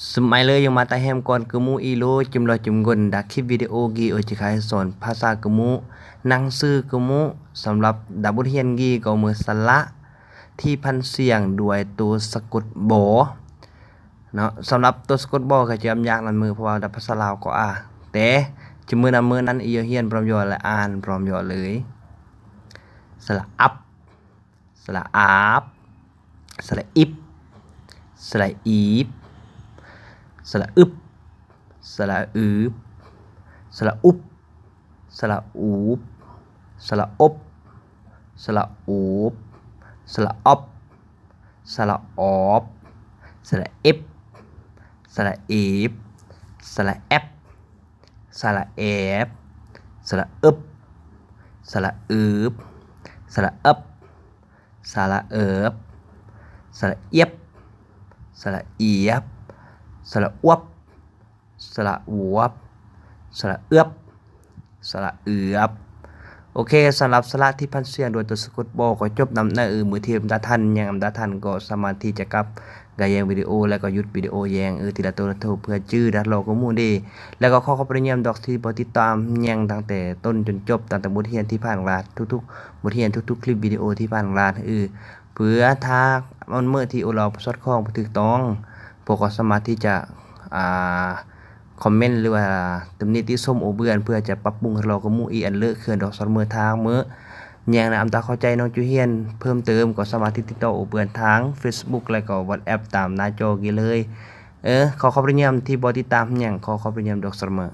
ສະໄໝເລີຍ ຍັງມາຕາແຮມກ່ອນກະໝູອີໂລ ຈິມລໍຈິມກົນ ດາຄລິບວິດີໂອກີໂອຈິຄາຍສອນພາສາກະໝູ ໜັງສືກະໝູ ສຳລັບດາບົດຮຽນກີກໍເມີສະຫຼະທີ່ຜັນສຽງດ້ວຍໂຕສະກົດ ບ ເນາະ. ສຳລັບໂຕສະກົດ ບ ກໍຈະຍາກນຳເມີ ເພາະວ່າພາສາລາວກໍອາ ແຕ່ຈະເມີນຳເມີນັ້ນ ອີໂຍຮຽນພ້ອມຢໍ ແລະ ອ່ານພ້ອມຢໍເລີຍ. ສະຫຼະອັບ ສະຫຼະອາບ ສະຫຼະອິບ ສະຫຼະອີບ ສະຫຼະອຶບ ສະຫຼະອືບ ສະຫຼະອຸບ ສະຫຼະອູບ ສະຫຼະອົບ ສະຫຼະອູບ ສະຫຼະອອບ ສະຫຼະອອບ ສະຫຼະເອັບ ສະຫຼະເອບ ສະຫຼະແອັບ ສະຫຼະແອບ ສະຫຼະເອິບ ສະຫຼະເອິບ ສະຫຼະເອິບ ສະຫຼະເອິບ ສະຫຼະອຽບ ສະຫຼະອຽບ ສະຫຼະອວບ ສະຫຼະອວບ ສະຫຼະເອືອບ ສະຫຼະເອືອບ. ໂອເຄ ສຳລັບສະຫຼະທີ່ຜັນສຽງດ້ວຍໂຕສະກົດ ບ ກໍຈົບນຳນະ. ເອີ ມື້ທີ່ອຳຕາທັນ ຍັງອຳຕາທັນ ກໍສາມາດທີ່ຈະກັບກາແຍງວິດີໂອ ແລ້ວກໍຢຸດວິດີໂອແຍງ ເອີ ທີລະໂຕລະໂຕ ເພື່ອຈື່ດັດລໍກະໝູເດ. ແລ້ວກໍຂໍຂອບພະໄລຍາມດອກທີ່ບໍ່ຕິດຕາມແຍງຕັ້ງແຕ່ຕົ້ນຈົນຈົບ ຕັ້ງແຕ່ບົດຮຽນທີ່ຜ່ານມາ ທຸກໆບົດຮຽນ ທຸກໆຄລິບວິດີໂອທີ່ຜ່ານມາ ເອີ ເພື່ອຖ້າມັນເມື່ອທີ່ໂອລາວສອດຄ່ອງບໍ່ຖືກຕ້ອງ ພວກກໍສາມາດທີ່ຈະ ອ່າ ຄອມເມັນ ຫຼືວ່າຕຳໜິຕິຊົມໂອເບືອນ ເພື່ອຈະປັບປຸງໃຫ້ລໍກະໝູອີກ ອັນເລີກເຂືອນດອກສອດເມີທາງເມີ ແຍງນະອຳຕາເຂົ້າໃຈນ້ອງຈຸຮຽນເພີ່ມເຕີມ ກໍສາມາດທີ່ຕິດຕໍ່ໂອເບືອນທາງເຟສບຸກ ແລະກໍວັອດແອັບຕາມໜ້າຈໍກີເລີຍ. ເອີ ຂໍຂອບພະໄລຍາມທີ່ບໍ່ຕິດຕາມແຍງ ຂໍຂອບພະໄລຍາມດອກສອດເມີ.